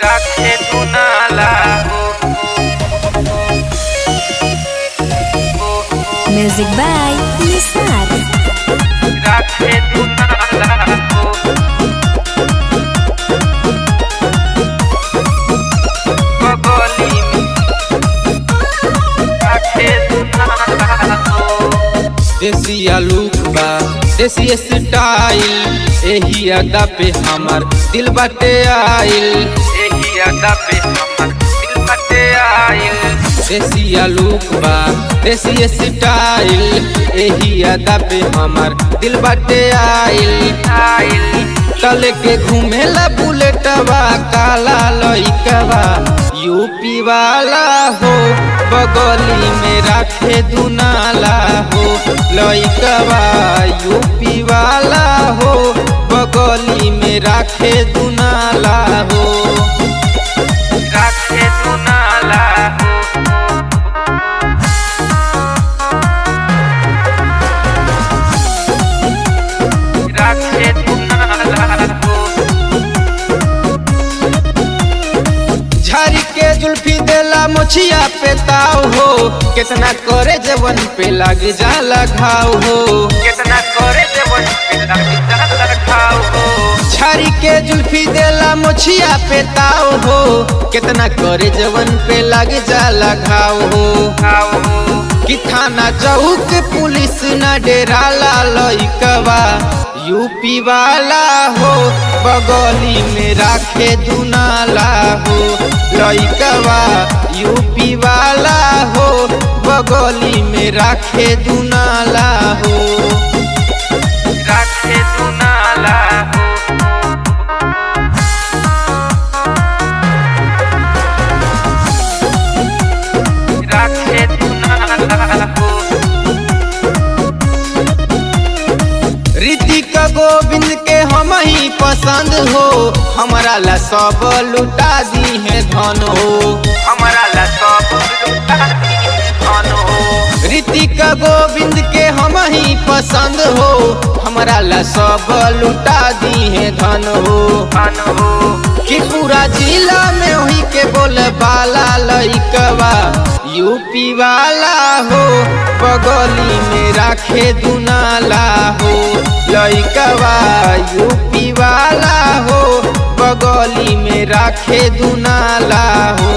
राखे दुनाला हो। Music by Nisar. राखे दुनाला हो। बगली में राखे दुनाला हो। देसिया लुक बा, देसी स्टाइल, एही अदा पे हमर दिल बाटे आइल। एही अदा पे हमर दिल बाटे आइल। देसिया लुक बा, देसी स्टाइल, एही अदा पे हमर दिल बाटे आइल। आइल। तल के घूमेला बुलेटवा काला लइकवा यूपी वाला हो, बगली में राखे दुनाला हो। लइकवा यूपी वाला हो, बगली में राखे दुनाला हो। राखे दुनाला हो। राखे दुनाला हो। झारी के जुल्फी देला मोछिया पे ताव हो, कितना करे जवन पे लग जाला घाव हो। कितना करे जवन पे लग जाला घाव हो। झारी के जुल्फी देला मोछिया पे ताव हो, कितना करे जवन पे लग जाला घाव हो। घाव हो। कि थाना चौक पुलिस न डेराला लइकवा यूपी वाला हो, बगली में राखे दुनाला हो। लइकवा यूपी वाला हो, बगली में राखे दुनाला हो। राखे दुनाला हो। राखे दुनाला हो। ऋतिक गोविंद के हम ही पसंद हो, हमारा ला सब लुटा दी है धन हो। हमारा ला सब लुटा दी धन हो। ऋतिक गोविंद के हम ही पसंद हो, हमारा ला सब लुटा दी है धन हो। धन हो। कि पूरा जिला में वही के बोल बाला लइकवा यूपी वाला हो, बगली में राखे दुनाला हो। लइकवा यूपी वाला हो, बगली में राखे दुनाला हो।